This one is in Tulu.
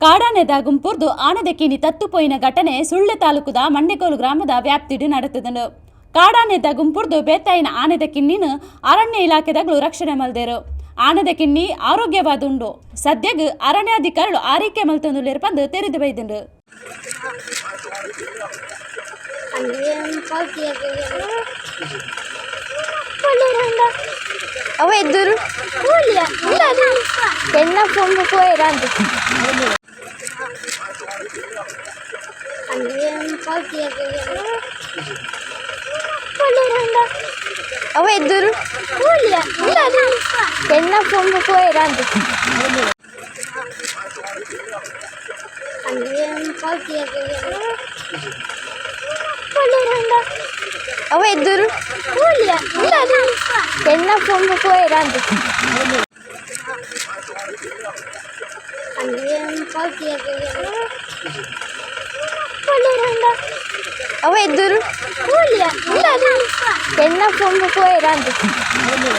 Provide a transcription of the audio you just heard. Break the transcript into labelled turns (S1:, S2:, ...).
S1: ಕಾಡಾನೆದ ಗುಂಪುರ್ದು ಆನೆದ ಕಿಣಿ ತತ್ತು ಪೋಯಿನ ಘಟನೆ ಸುಳ್ಯ ತಾಲೂಕುದ ಮಂಡೆಕೋಲು ಗ್ರಾಮದ ವ್ಯಾಪ್ತಿಡ್ ನಡತುದುಂಡು. ಕಾಡಾನೆದ ಗುಂಪುರ್ದು ಬೇತಾಯಿನ ಆನೆದ ಕಿನ್ನಿನ್ ಅರಣ್ಯ ಇಲಾಖೆದಗಳು ರಕ್ಷಣೆ ಮಲ್ದೆರು. ಆನೆದ ಕಿನ್ನಿ ಆರೋಗ್ಯವಾದುಂಡು. ಸದ್ಯಗ್ ಅರಣ್ಯಾಧಿಕಾರಿಲು ಆರೈಕೆ ಮಲ್ತೊಂದುಲ್ಲೆರ್ ಪಂದ್ ತೆರಿದು ಬೈದುಂಡು.
S2: ಅವ ಎದ್ದುರು ಎನ್ನ ಪೊಂಬು ಪೋಯೆರಾಂದ್. ಅವ ಎದ್ದುರು ಎನ್ನ ಪೊಂಬು ಪೋಯೆರಾಂದ್. ಅವ ಎದ್ದುರು ಎನ್ನ ಪೊಂಬು ಪೋಯೆರಾಂದ್. ಅವ ಎದ್ದುರು ಎನ್ನ ಪೊಂಬು ಪೋಯೆರಾಂದ್.